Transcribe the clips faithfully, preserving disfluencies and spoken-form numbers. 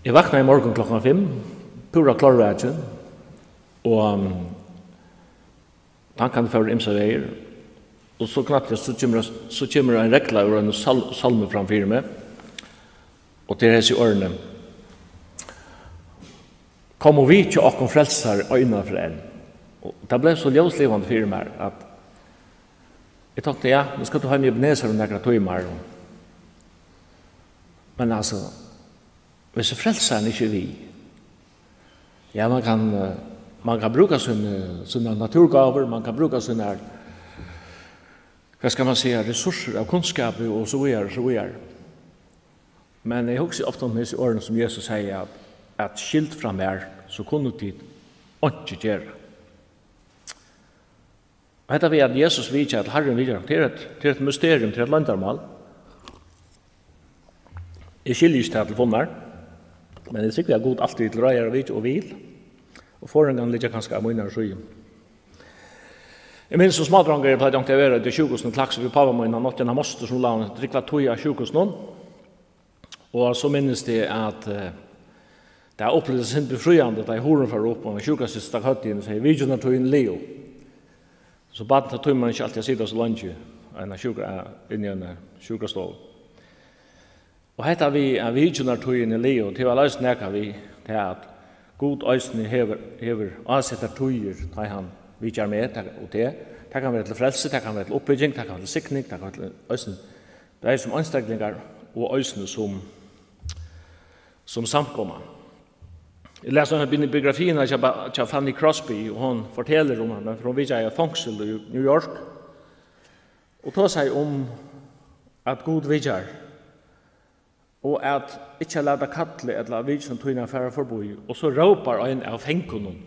Eg vaknaði í morgun klokkan fimm, púra klárvakin, og, um, tankarnir fóru ymsar vegir, og so knappliga so kemur, so kemur ein regla úr einum sál-, sálmi fram fyri meg, og tað er hesi orðini: "Kom og vitja okkum, Frelsari, eina ferð enn." Og tað bleiv so ljóslivandi fyri mær, at eg tonkti: "Ja, nú skalt tú heim í Ebenezer um nakrar tímar." Og, men altso, hvis Frelsarin ikki er við, ja, man kann, eh, man kann brúka síni, sínar náttúrugávur, man kann brúka sínar, hvat skal man siga, ressourcir av kunnskapi og so víðari, og so víðari. Men eg hugsi ofta um hesi orðini, sum Jesus segði, at, at skilt frá mær, so kunnu tit einki gera. Og hetta við, at Jesus vitjar, at Harrin vitjar, tað er eitt, tað er eitt mysterium, tað er eitt loyndarmál. Eg skilji ikki tað til fulnar, men eg trúgvi, at Gud altíð er til reiðar at vitja og vil, og forðingarnar liggja kanska á mínari síðu. Eg minnist sum smádrongur, eg plagdi onkuntíð at vera í sjúkrahúsinum í Klaksvík við pápa mín, hann átti eina mostur sum lá eina drúgva tíð á sjúkrahúsinum. Og so minnist eg, at, eh, tað upplivdist sera befríandi, tá ið hurðin fór upp, og ein sjúkrasystir stakk høvdið inn og segði: "Vitjunartíðin er liðug." So barn, tað tímir man ikki altíð at sita so leingi á eina sjúkra-, inni í eini sjúkrastovu. Og hetta við, at vitjunartíðin er liðug, tað er væl eisini nakað við tað, at Gud eisini hevur, hevur ásettar tíðir, tá ið hann vitjar meg, tað, og tað, tað kann vera til frelsi, tað kann vera til uppbygging, tað kann vera til signing, tað kann vera til eisini, bæði sum einstaklingar og eisini sum, sum samkoma. Eg las eina biografiina hjá ba-, hjá Fanny Crosby, og hon fortelur um hana, for hon vitjaði eitt fongsul í New York, og tosaði um, at Gud vitjar, og at ikki at lata kallið ella vitjunartíðina fara forbí, og so rópar ein av fangunum,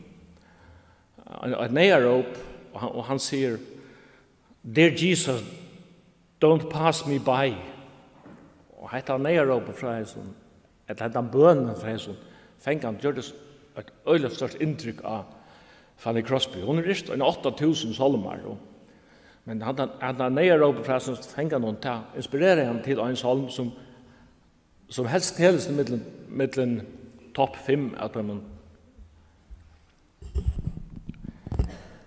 ein, eitt neyðaróp, og hann, og hann sigur: "Dear Jesus, don't pass me by." Og hetta neyðarópið frá hesum, ella hendan bønin frá hesum fanganum, gjørdi s-, eitt øgiliga stórt inntrykk á Fanny Crosby. Hon hevur yrkt eini átta túsund sálmar, og, men hetta, hetta neyðarópið frá hesum fanganum, tað inspireraði hana til ein sálm, sum, sum helst telur seg millum, millum topp fimm av teimum.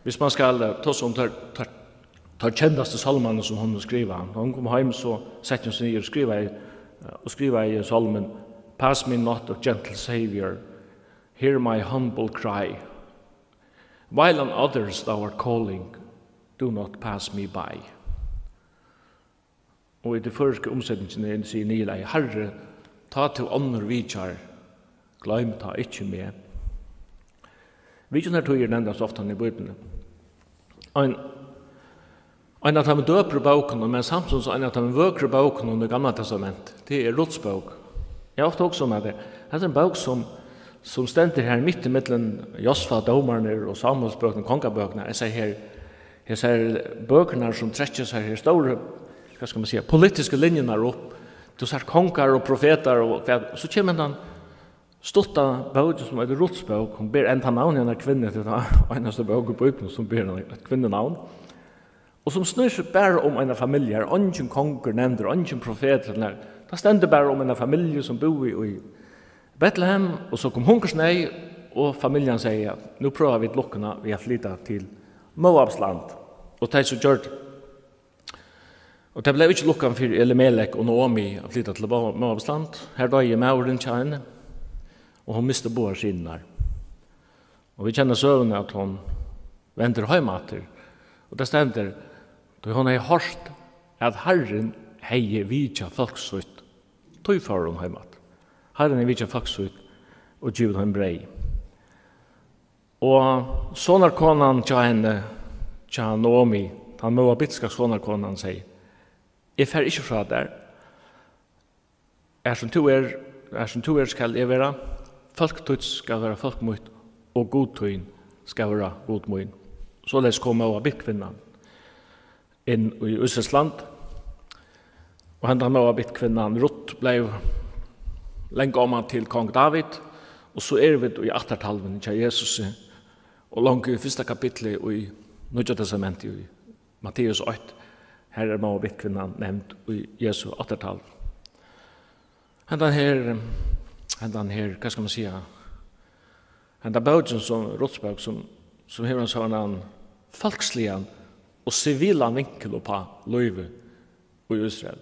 Hvis man skal, eh, tosa um teir, teir, teir kendastu sálmarnar, sum hon hevur skrivað, tá hon kom heim, so setti hon seg niður og skrivaði, eh, og skrivaði sálmin: "Pass me not, O gentle Saviour, hear my humble cry. While on others thou art calling, do not pass me by." Og í tí føroysku umsetingini sigur niðurlagið: "Harri, tá tú onnur vitjar, gloym tá ikki meg." Vitjunartíðir nevndar so ofta í Bíbliuni. Ein, ein av teimum døpru bókunum, men samstundis ein av teimum vøkru bókunum í Gamla Testamenti, tað er Ruts bók. Eg havi ofta hugsað um, at tað, hetta er ein bók, sum, sum stendur her mitt ímillum Josva, Dómararnir, og Sámuelsbókina, kongabøkurnar. Eg sigi her, hesar bøkurnar, sum trekkja sær her stóru, hvat skal man siga, politisku linjurnar upp. Tú sært kongar og profetar og hvat, so kemur hendan stutta bókin, sum eitur Ruts bók. Hon ber enntá navn á eina kvinnu, tað er tann einasta bók í Bíbliuni, sum ber eitt kvinnunavn, og sum snýr seg bara um eina familju. Har er eingin kongur nevndur, eingin profetur, ella nakað. Tað stendur bara um eina familju, sum búði í Betlehem, og so kom hungursneyð, og familjan segði, at nú prøva vit lukkuna við at flyta til Moabs land. Og tey so gjørdu. Og tað bleiv ikki lukkan fyri Elimelek og Naomi at flyta til Mo-, Moabs land. Har doyði maðurin hjá henni, og hon misti báðar synirnar. Og vit kenna søguna, at hon vendir heim aftur. Og tað stendur, tí hon hevði hoyrt, at Harrin hevði vitjað fólk sítt, tí fór hon heim aftur. Harrin hevði vitjað fólk sítt og givið teimum breyð. Og sonarkonan hjá henni, hjá Naomi, tann moabitska sonarkonan, segði: "Eg fari ikki frá tær. Har sum tú er, har sum tú er, skal eg vera. Fólk títt skal vera fólk mítt, og Gud tín skal vera Gud mín." Soleiðis kom moabitkvinnan inn í Ísraelsland. Og hendan moabitkvinnan Rutt bleiv langomma til kong David, og so eru vit í ættartalvuni hjá Jesusi, og longu í fyrsta kapitli í Nýggja Testamenti, í Matteus eitt, har er moabitkvinnan nevnd í Jesu ættartalvu. Hendan her, Hendan her, hvat skal man siga, henda bókin, sum Rutsbók, sum, sum hevur ein sovorðnan fólksligan og sivilan vinkul uppá lívið í Ísrael,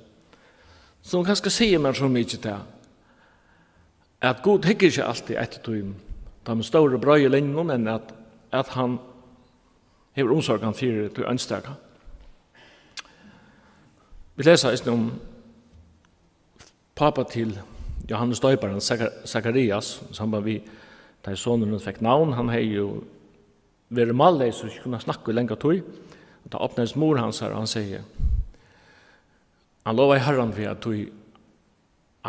sum kanska sigur mær so mikið tað, at Gud hyggur ikki altíð eftir tí, teimum stóru breiðu linjunum, men at, at hann hevur umsorgan fyri tí einstaka. Vit lesa eisini um pápa til Jóhannes Doyparan, Zaka-, Zakarias, í samband við, tá ið sonurin fekk navn, hann hevði jú verið málleysur, ikki kunnað snakka í langa tíð. Og tá opnaðist mur hansara, og hann segði, hann lovaði Harran við, at tí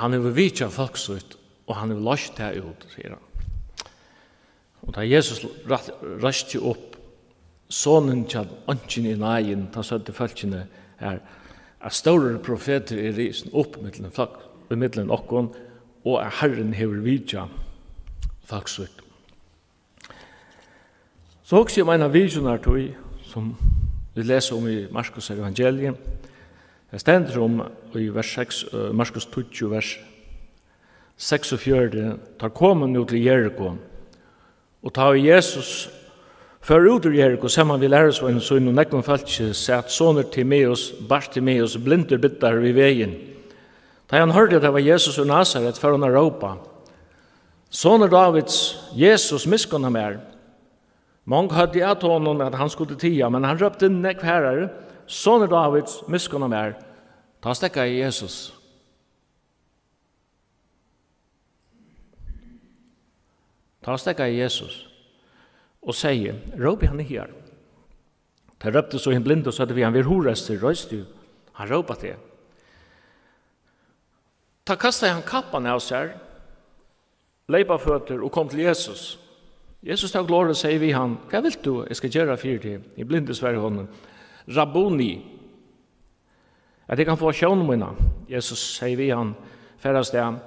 hann hevur vitjað fólk sítt, og hann hevur loyst tað út, sigur hann. Og tá Jesus rætt-, reisti upp sonin hjá einkjuni í Nain, tá søgdu fólkini har, at stórur profetur er risin upp millum fólk, í millum okkum, og at Harrin hevur vitjað fólk sítt. So hugsi eg um eina vitjanartíð, sum vit lesa um í Markus evangelium. Tað stendur um í vers seks, eh, Markus tíggju, vers seksogfjøruti: Teir komu nú til Jeriko, og tá ið Jesus fór út úr Jeriko saman við lærisveinum sínum, nógvum fólki, sat sonur Timeus, Bartimeus, blindur, biddaður við vegin. Tá ið hann hoyrdi, at tað var Jesus úr Nasaret, fór hann at rópa: Sonur Dávids, Jesus, miskunna mær! Mong høvdu at honum, at hann skuldi tiga, men hann rópti nógv harðari: Sonur Dávids, miskunna mær! Tá steðgaði Jesus. Tá steðgaði Jesus og segði: Rópið hann higar. Tey róptu so hin blindu og søgdu við hann: Ver hugreystur, reis tú, hann rópar teg. Tá kastaði hann kappan av sær, leyp á føtur og kom til Jesus. Jesus tók til orða og segði við hann: Hvat vilt tú, eg skal gera fyri teg? Hin blindi svaraði honum: Rabbuni, at eg kann fáa sjón mína. Jesus segði við hann: Far avstað,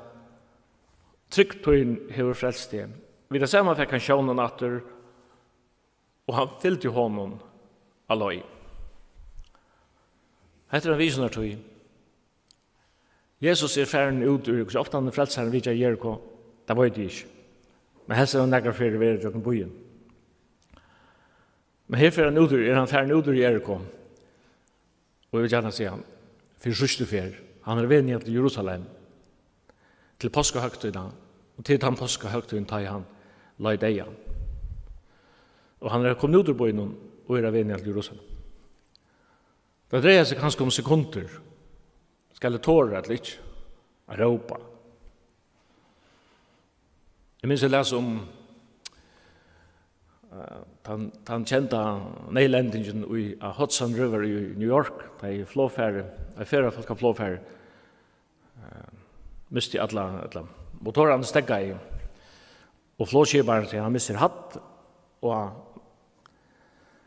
trúgv tín hevur frelst teg. Við tað sama fekk hann sjónina aftur, og hann fylgdi honum á leið. Hetta er ein vitjanartíð. Jesus er farin út úr, hvussu ofta hann er frelsarin vitjað Jeriko, tað veit eg ikki. Men helst er hann nakrar ferðir verið gjøgnum býin. Men her fer hann út úr, er hann farin út úr Jeriko. Og eg vil gjarna siga hann, fyri síðstu ferð, hann er á veg niðan til Jerusalem, til páskahøgtíðina, og til tann páskahøgtíðin, tá ið hann leið deyðan. Og hann er komin út úr býnum og er á veg niðan til Jerusalem. Tað dreiar seg kanska um sekundir. Skal eg tora ella ikki at rópa? Eg minnist, eg las um, eh, tann, tann kenda neyðlendingin í, á Hudson River í New York, tá ið flogfarið, eitt ferðafólkaflogfar, eh, misti alla, alla motorarnar, steðgaði, og flogskiparin, tí hann missir hatt, og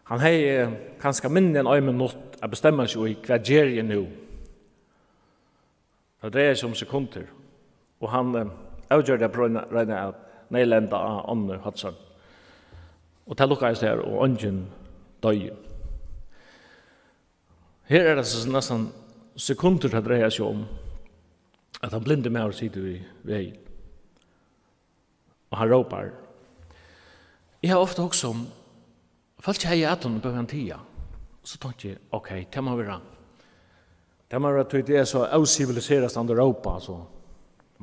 hann hevði kanska minni enn ein minutt at bestemma seg í: Hvat geri eg nú? Tað dreiar seg um sekundir, og hann, eh, avgjørdi at royna, royna at neyðlenda á ánni Hudson. Og tað lukkaðist har, og eingin doyði. Her er tað so næstan sekundir, tað dreiar seg um, at ein blindur maður situr í vegin. Og hann rópar. Eg havi ofta hugsað um, fólk hevði at honum, bað hann tiga. So tonkti eg, ok, tað má vera, tað má vera, tí tað er so ósiviliserað at standa og rópa, so.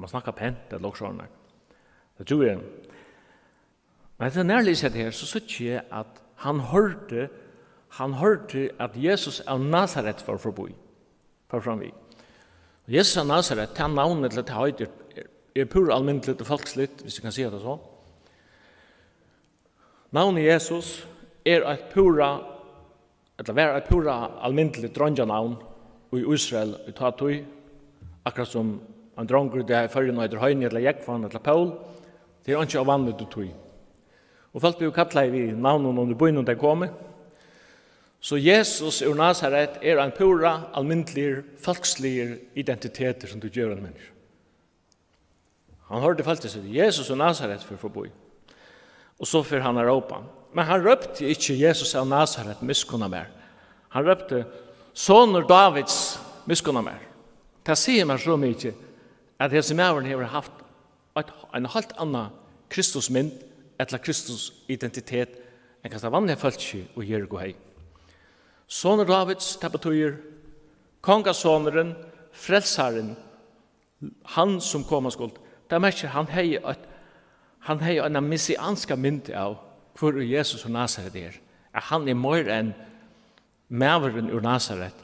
Man snakkar pent, ella okkurt sovorðið. Tað trúði eg. Men tá eg lesi hetta her, so síggi eg, at hann hoyrdi, hann hoyrdi, at Jesus av Nasaret fór forbí, fór fram við. Og Jesus av Nasaret, tað navnið, ella tað heitið, er, er púra almindeligt og fólksligt, hvis eg kann siga tað so. Navnið Jesus er eitt púra, ella var eitt púra almindeligt dreingjanavn í Ísrael í tá tíð, akkurát sum ein drongur í dag í Føroyum eitur Heini ella Jógvan ella Poul. Tað er einki óvanligt í tí. Og fólk blivu kallaði við navnum í býnum, tey komu. So Jesus úr Nasaret er ein púra almindiligur, fólksligur identitetur, sum tú gevur einum menniskja. Hann hoyrdi fólkið siga: Jesus úr Nasaret fer forbí. Og so fer hann at rópa. Men hann rópti ikki: Jesus av Nasaret, miskunna mær. Hann rópti: Sonur Dávids, miskunna mær. Tað sigur mær so mikið, at hesin maðurin hevur havt Eitt, ein heilt annan Kristusmynd ella Kristusidentitet enn kanska vanliga fólkið í Jeriko hevði. Sonur Dávids, tað betýðir kongasonurin, frelsarin, hann sum koma skuldi. Tað merkir, hann hevði eitt, hann hevði eina messianska mynd av, hvør er Jesus úr Nasaret er. At hann er meir enn maðurin úr Nasaret.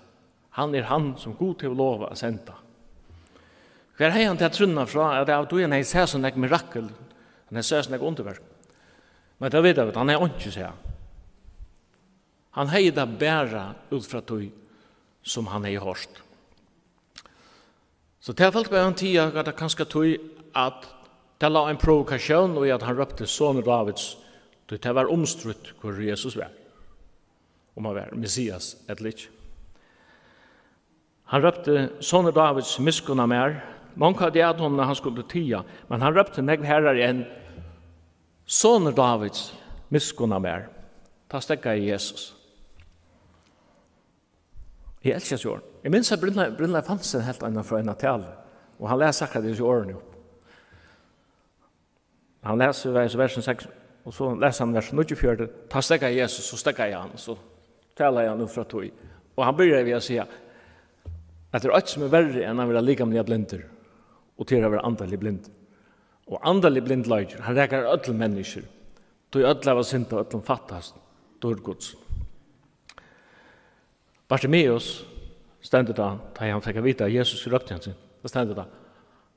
Hann er hann, sum Gud hevur lovað at senda. Hvar hevði hann ta trúnna frá, at av tí hann hevði sæð so nógv mirakel, hann hevði sæð so nógv undirverk? Men tað vita vit, hann hevði einki sæð. Hann hevði tað bara út frá tí, sum hann hevði hoyrt. So tað fekk bara hann til at, at kanska tí, at tað lá ein provokatión í, at hann rópti: "Sonur Dávids", tí tað var umstrítt, hvør Jesus var, um hann var Messias ella ikki. Hann rópti: "Sonur Dávids, miskunna mær." Mong høvdu at honum, at hann skuldi tiga, men hann rópti nógv harðari enn: "Sonur Dávids, miskunna mær." Tá steðgaði Jesus. Eg elski hesi orð. Eg minnist, at Brynleif, Brynleif Hansen helt eina frá eina talu, og hann las akkurát hesi orðini upp. Hann las í vers, vers seks, og so las hann vers níggjuogfjøruti, tá steðgaði Jesus, so steðgaði hann, so talaði hann út frá tí. Og hann byrjaði við at siga, at tað er eitt, sum er verri enn at vera likamliga blindur, og til at vera andaliga blind. Og andaliga blindleiki, hann rakar øll menniskju, tí øll hava syndað, øllum fattast dýrd Guds. Bartimeus stendur tá, tá hann fekk at vita, at Jesus rópti hann seg. Tá stendur tá,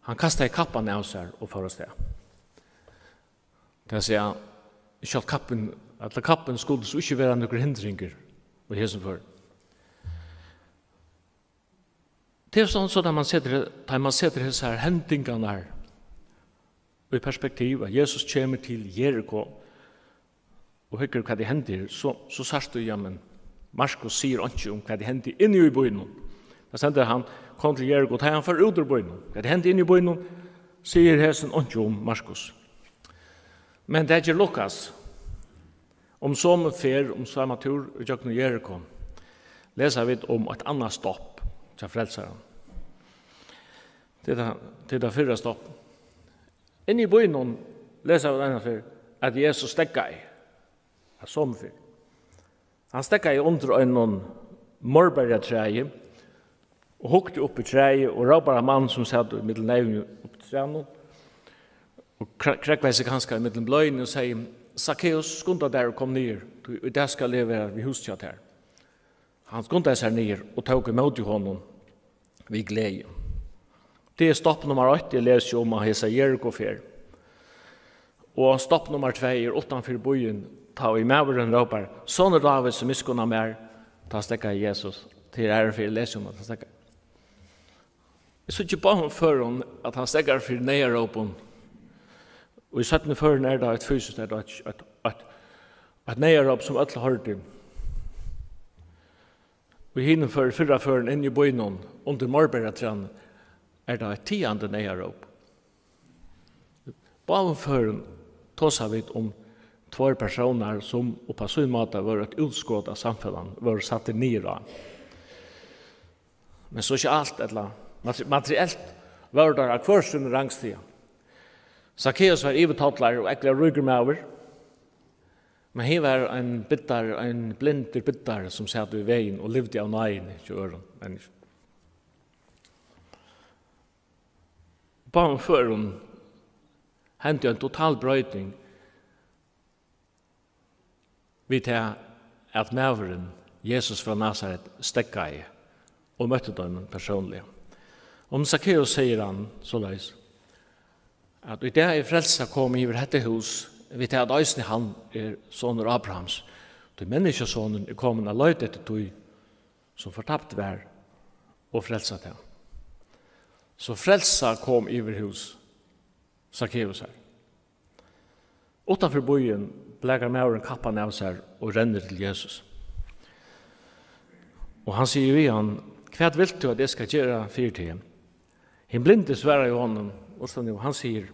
hann kastaði kappan av sær og fór av stað. Tað vil siga, ikki at kappin, at kappin skuldi so ikki vera nøkur hindringur í hesum føri. Tað er soleiðis, at man setir, tá man setir hesar hendingarnar í perspektiv, at Jesus kemur til Jeriko og hyggur, hvat ið hendir, so, so sært tú, ja, men Markus sigur einki um, hvat ið hendi inni í býnum. Tað stendur, hann kom til Jeriko, tá hann fór út úr býnum. Hvat ið hendi inni í býnum, sigur hesin einki um, Markus. Men tað ger Lukas. Um somu ferð, um sama túr, ígjøgnum Jeriko, lesa vit um eitt annað stopp hjá Frelsaranum. Tað er tað, tað er tað fyrra stopp. Inni í býnum lesa vit eina ferð, at Jesus steðgaði. At somu ferð. Hann steðgaði undir einum morbærjatræi og hugdi upp í træið og rópar á mann, sum sat í millum leyvini upp í trænum og kra-, krógvaði seg kanska í millum bløðini og segði: "Sakkeus, skunda tær og kom niður, tí í dag skal eg vera við hús hjá tær." Hann skundaði sær niður og tók ímóti honum við gleði. Tað er stopp nummar eitt, eg lesi um á hesa Jerikoferð. Og stopp nummar tvey er uttanfyri býin, tá ið maðurin rópar: "Sonur Dávids, miskunna mær." Tá steðgaði Jesus. Tað er aðru ferð eg lesi um, at hann steðgaði. Eg síggi í báðum førum, at hann steðgar fyri neyðarópum. Og í seinnu førini er tað eitt fysiskt, er tað eitt, eitt, eitt, eitt neyðaróp, sum øll hoyrdu. Og í hinum føri, fyrra førinum, inni í býnum, undir morbærjatrænum, er tað eitt tigandi neyðaróp. Báðum førum tosa vit um tveir persónar, sum upp á sín máta vóru eitt útskot av samfelagnum, vóru sæddir niður á. Men sosialt ella materi-, materielt vóru teir á hvør sín rangstiga. Sakkeus var yvirtollari og ógvuliga ríkur maður, men hann var ein biddari, ein blindur biddari, sum sat í vegin og livdi av náðini hjá øðrum menniskjum. Báðum førum hendi ein total broyting við tað, at maðurin, Jesus frá Nasaret, steðgaði og møtti teimum persónliga. Um Sakkeus sigur hann soleiðis, at í dag er frelsa komin yvir hetta hús, við tað at eisini hann er sonur Abrahams, tí Menniskjusonurin er komin at leita eftir tí, sum fortapt var, og frelsa tað. So frelsa kom yvir hús Sakkeusar. Uttanfyri býin blakar maðurin kappan av sær og rennur til Jesus. Og hann sigur við hann: "Hvat vilt tú, at eg skal gera fyri teg?" Hin blindi svarar honum, og so nú, hann sigur,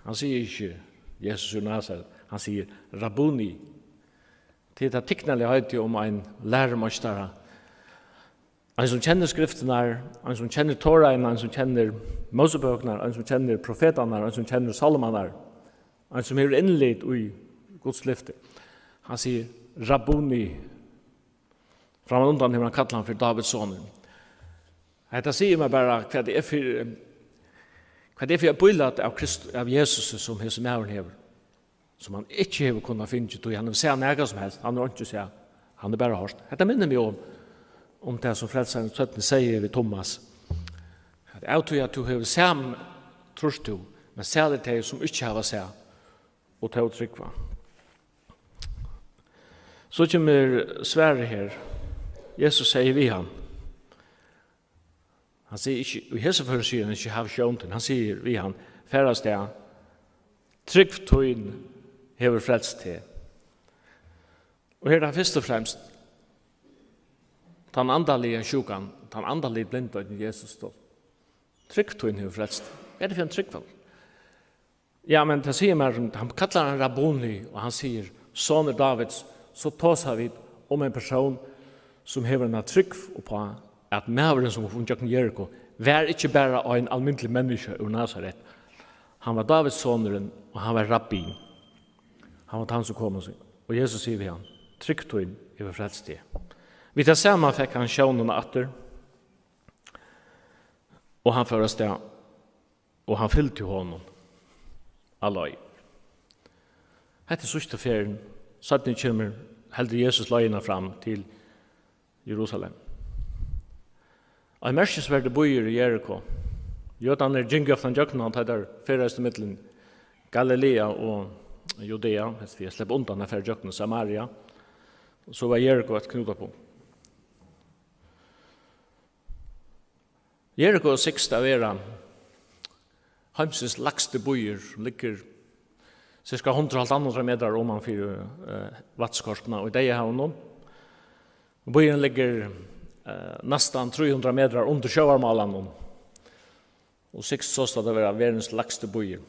hann sigur ikki: "Jesus úr Nasaret", hann sigur: "Rabbuni." Tað er tað tignarliga heitið um ein lærumeistara, Ein sum kennir skriftirnar, ein sum kennir Torahin, ein sum kennir Mósebøkurnar, ein sum kennir profetarnar, ein sum kennir sálmarnar, ein sum hevur innlit í Guds lyfti. Hann sigur: "Rabbuni." Frammanundan hevur hann kallað hann fyri Dávids sonur. Hetta sigur mær bara, hvat er fyri, hvat er fyri eitt bílæt av Krist-, av Jesus, sum hesin maðurin hevur, sum hann ikki hevur kunnað fingið, tí hann hevur sæð nakað sum helst, hann hevur einki sæð, hann hevur bara hoyrt. Hetta minnir meg um, um tað, sum Frelsarin seinni segði við Tummas, at: "Av tí at tú hevur sæð, trýrt tú, men sælir tey, sum ikki hava sæð og tó trúgva." So kemur svarið her. Jesus segði við hann, hann sigur ikki, í hesi føri sigur hann ikki: "Hav sjón tín." Hann sigur við hann: "Far avstað, trúgv tín hevur frelst teg." Og her er tað fyrst og fremst tann andaliga sjúkan, tann andaliga blindleiki, Jesus stóð. "Trúgv tín hevur frelst teg." Hvat er tað fyri ein trúgv? Ja, men tað sigur mær, hann kallar hann Rabbuni, og hann sigur: "Sonur Dávids", so tosa vit um ein persón, sum hevur eina trúgv uppá, at maðurin, sum kom gjøgnum Jeriko, var ikki bara ein almindelig menniskja úr Nasaret. Hann var Dávids sonurin, og hann var rabbi. Hann var tann, sum kom og sigur, og Jesus sigur við hann: "Trúgv tín hevur frelst teg." Við tað sama fekk hann sjónina aftur, og hann fór avstað, og hann fylgdi honum á leið. Hetta er síðstu ferðin. Seinni kemur, heldur Jesus leiðina fram til Jerusalem. Ein merkisverdur býur er Jeriko. Jødarnir gingu ofta gjøgnum hann, tá teir ferðaðust millum Galilea og Judea, helst fyri at sleppa undan at fara gjøgnum Samaria. So var Jeriko eitt knútapunkt. Jeriko sigst at vera heimsins lægsti býur, sum liggur cirka hundrað og hálvfems metrar oman fyri, eh, vatnskorpuna í Deyðahavinum. Býurin liggur, eh, næstan trý hundrað metrar undir sjóvarmálanum og sigst sostatt at vera verðins lægsti býur.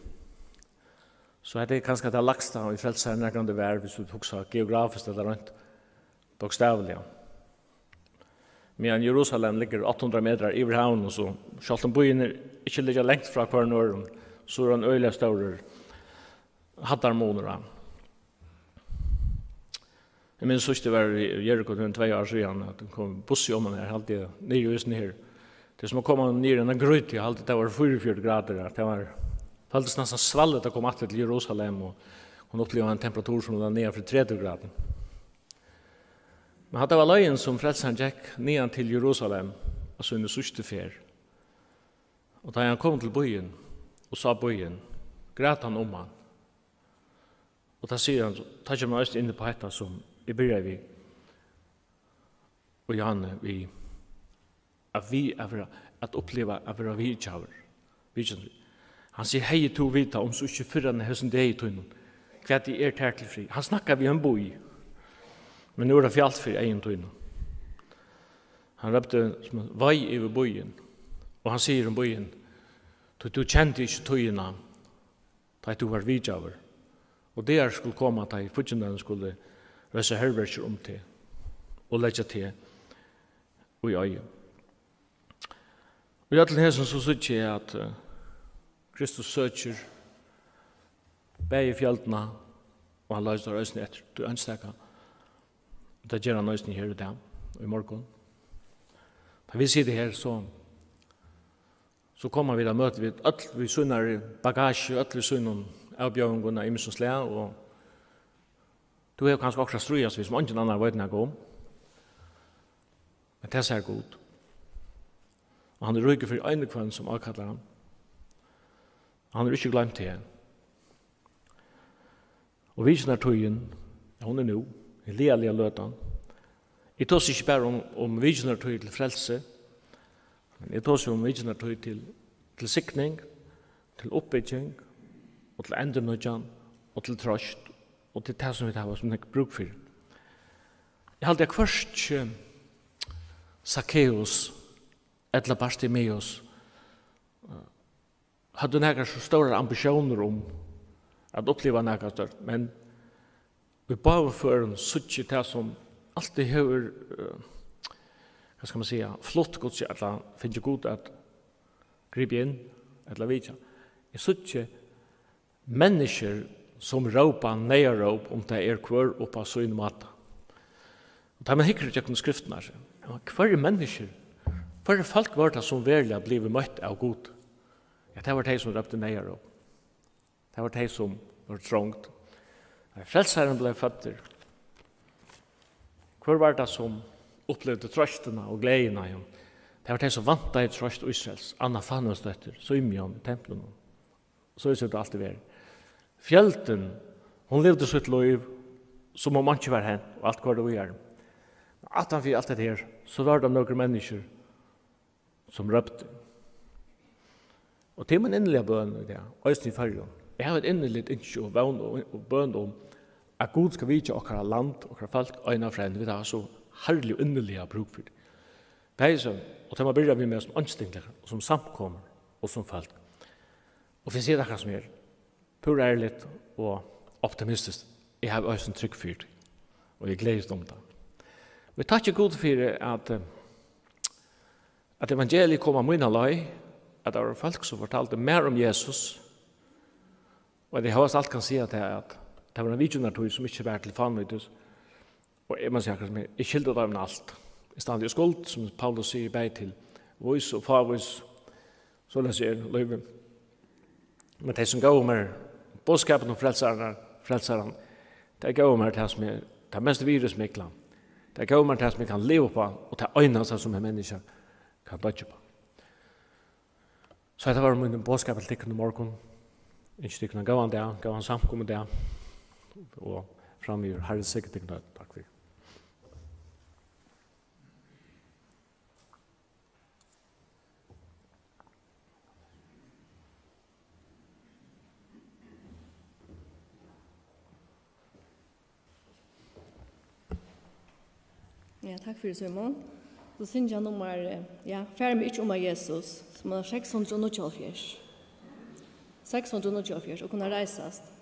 So hetta er kanska tað lægsta, ið Frelsarin nakrantíð var, viss vit hugsa geografiskt ella reint bókstavliga. Meðan Jerusalem liggur átta hundrað metrar yvir havinum, so sjálvt um býirnir ikki liggja langt frá hvørjum øðrum, so er ein øgiliga stórur hæddarmunur á. Eg minnist síðst eg var í Jeriko fyri tvey ár síðan, at eg kom í bussi oman her, haldi eg, niðri í húsini her. Tað er sum at koma niður í eina grýtu, eg haldi, tað var fýraogfjøruti gradir har. Tað var, føltist næstan svalligt at koma aftur til Jerusalem og kunna uppliva ein temperatur sum var niðan fyri tretivu gradir. Men hatta var leiðin, sum Frelsarin gekk niðan til Jerusalem á síni síðstu ferð. Og tá hann kom til býin og sá býin, græt hann um hann. Og tá sigur hann, tá kemur hann eisini inn upp á hetta, sum eg byrjaði við, og Johanne við, at við at vera, at uppliva at vera vitjaður. Vitjaður. Hann sigur: "Hevði tú vitað, um so ikki fyrr enn hesum degi tínum, hvat eg er tær til frið." Hann snakkar við ein bý, men nú er tað fjalt fyri eygum tínum. Hann rópti sum ein vei yvir býin, og hann sigur um býin: "Tí tú kendi ikki tíðina, tá ið tú var vitjaður, og dagar skulu koma, tá ið fíggindin skulu reisa herverkir um teg og leggja teg í oyði." Í øllum hesum so síggi eg, at, eh, Kristus søkir bæði fjøldina, og hann leistar eisini eftir tí einstaka. Tað ger hann eisini her í dag, í morgun. Tá vit sita her, so, so koma vit at møta við øll við sínari bagasju, øll við sínum avbjóðingum av ymsum slag, og tú hevur kanska okkurt at stríðast við, sum eingin annar veit nakað um. Men tað sær Gud. Og hann er ríkur fyri ein og hvønn, sum ákallar hann. Og hann hevur ikki gloymt teg. Og vitjanartíðin, ja, hon er nú, hin lagaliga løtan. Eg tosi ikki bara um, um vitjanartíð til frelsi, men eg tosi um vitjanartíð til, til signing, til uppbygging og til endurnýggjan og til trøst og til tað, sum vit hava so nógv brúk fyri. Eg haldi, at hvørki Sakkeus ella Bartimeus, eh, høvdu nakrar so stórar ambitiónir um at uppliva nakað stórt, men í báðum førum síggi eg tað, sum altíð hevur, eh, hvat skal man siga, flutt Gud, ella fingið Gud at gripa inn, ella vitja. Eg síggi menniskjur, sum rópa neyðaróp, um tað er hvør upp á sín máta. Og tá man hyggur gjøgnum skriftirnar, ja, hvørji menniskjur, hvørji fólk vóru tað, sum veruliga blivu møtt av Gud? Ja, tað vóru tey, sum róptu neyðaróp. Tað vóru tey, sum vóru trongd. Tá Frelsarin bleiv føddur, hvør var tað, sum upplivdi troystina og gleðina? Jú, tað vóru tey, sum væntaðu troyst Ísraels, Anna Fanuelsdóttir, Simeon í templinum. So er tað altíð verið. Fjøldin, hon livdi sítt lív, sum um einki var hent, og alt koyrdi víðari. Aftan fyri alt hetta her, so vóru tað nøkur menniskjur, sum róptu. Og tað er mín inniliga bøn í dag, eisini í Føroyum. Eg havi eitt inniligt ynski og vón og, og bøn um, at Gud skal vitja okkara land, okkara fólk, eina ferð enn. Vit hava so harðliga og inniliga brúk fyri tí. Bæði sum, og tað má byrja við meg sum einstaklingar, og sum samkomur, og sum fólk. Og fyri at siga tað akkurát sum er, púra ærligt og optimistiskt, eg havi eisini trúgv fyri tí, og eg gleðist um tað. Og eg takki Gud fyri, at, eh, at evangeliið kom á mína leið, at tað vóru fólk, sum fortaldu mær um Jesus, og at eg hóast alt kann siga tað, at tað var ein vitjanartíð, sum ikki var til fánýtis, og eg má siga, akkurát sum eg, eg skyldi teimum alt. Eg standi í skuld, sum Paulus sigur, bæði til vís og fávís, soleiðis er lívið. Men tey, sum góvu mær boðskapin um frelsaran, frelsaran, tey góvu mær tað, sum eg, tað mest virðismikla. Tey góvu mær tað, sum eg kann liva upp á, og tað einasta, sum ein menniskja kann doyggja upp á. So hetta var mín boðskapur til tykkum í morgun. Ynski tykkum ein góðan dag, góðan samkomudag, og framvegis Harrin signi tykkum øll. Takk fyri. Ja, takk fyri, Símun. So syngja nummar, eh, ja, Far meg ikki um, Jesus, sum er seks hundrað og níggjuoghálvfjerðs. Seks hundrað og níggjuoghálvfjerðs, og kunna reisast.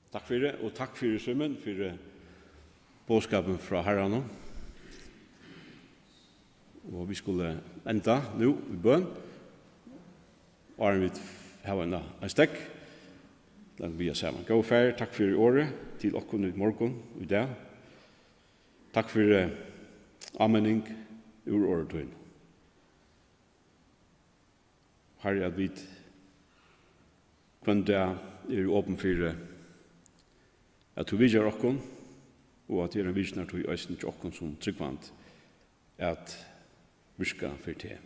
Takk fyri, og takk fyri, Símun, fyri boðskapin frá Harranum. Og vit skulu enda nú í bøn, áðrenn vit hava eina, ein stekk. Lat okkum biðja saman. Góði Faðir, takk fyri orðið til okkum í morgun, í dag. Takk fyri áminning úr orði tínum. Harri, at vit hvønn dag eru opin fyri, at tú vitjar okkum, og at tað er ein vitjanartíð eisini hjá okkum sum trúgvandi at virka fyri teg.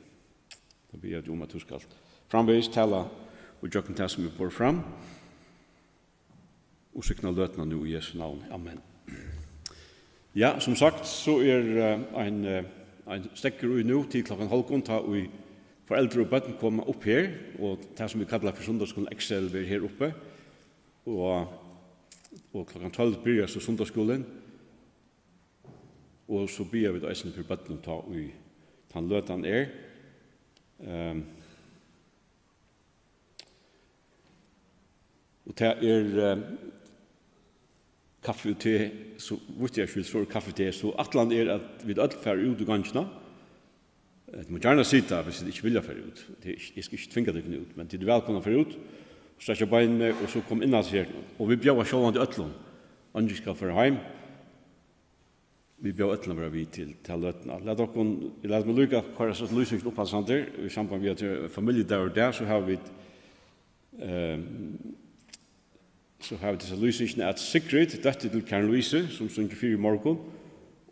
Tá biði eg teg um, at tú skalt framvegis tala og gjøgnum tað, sum er borið fram, og signa løtuna nú í Jesu navni. Amen. Ja, sum sagt, so er, eh, ein, eh, ein stekkur í nú til klokkan hálvgum, tá ið foreldur og børn koma upp her, og tað, sum vit kalla fyri sunnudagsskúlan Excel, verður her uppi, og, og klokkan tólv byrjar so sunnudagsskúlin, og so biðja vit eisini fyri børnum, tá ið tann løtan er. Ehm, Og tað er, eh, kaffi og te, so vítt eg skil, so er kaffi og te, so ætlanin er, at vit øll fara út í gongina. Eh, tit má gjarna sita, viss tit ikki vilja fara út. Tað er ikki, eg skal ikki tvinga tykkum út, men tit eru vælkomin at fara út. Strekkja beinini og so koma inn aftur her. Og vit bjóða sjálvandi øllum. Eingin skal fara heim. Vit bjóða øllum at vera við til ta løtuna. Lat okkum, lat meg líka koyra so lýsingina upp aftur, í samband við at tað er familjudagur í dag, so hava vit, ehm, so hava vit hesa lýsingina, at Sigrid, dóttir til Karen Louise, sum sungu fyri í morgun,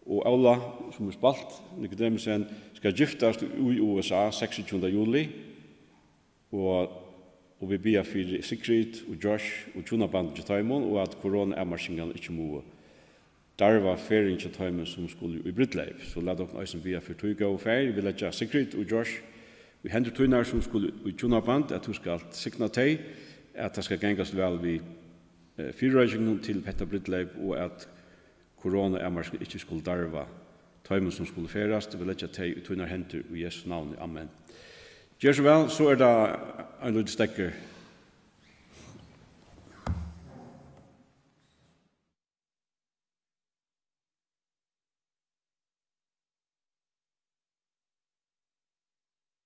og Óla, sum er spælt, Nicodemussen, skal giftast í U S A seksogtjúgunda juli. Og, og vit biðja fyri Sigrid og Josh og hjúnabandið hjá teimum, og at korona-avmarkingarnar ikki mugu darva ferðina hjá teimum, sum skulu í brúdleyp. So lat okkum eisini biðja fyri tí, góði Faðir. Vit leggja Sigrid og Josh í hendur tínar, sum skulu í hjúnaband, at tú skalt signa tey, at tað skal gangast væl við, eh, fyrireikingunum til hetta brúdleyp, og at korona-avmarkingarnar ikki skulu darva teimum, sum skulu ferðast. Vit leggja tey í tínar hendur í Jesu navni. Amen. Ger so væl, so er tað ein lítil stekkur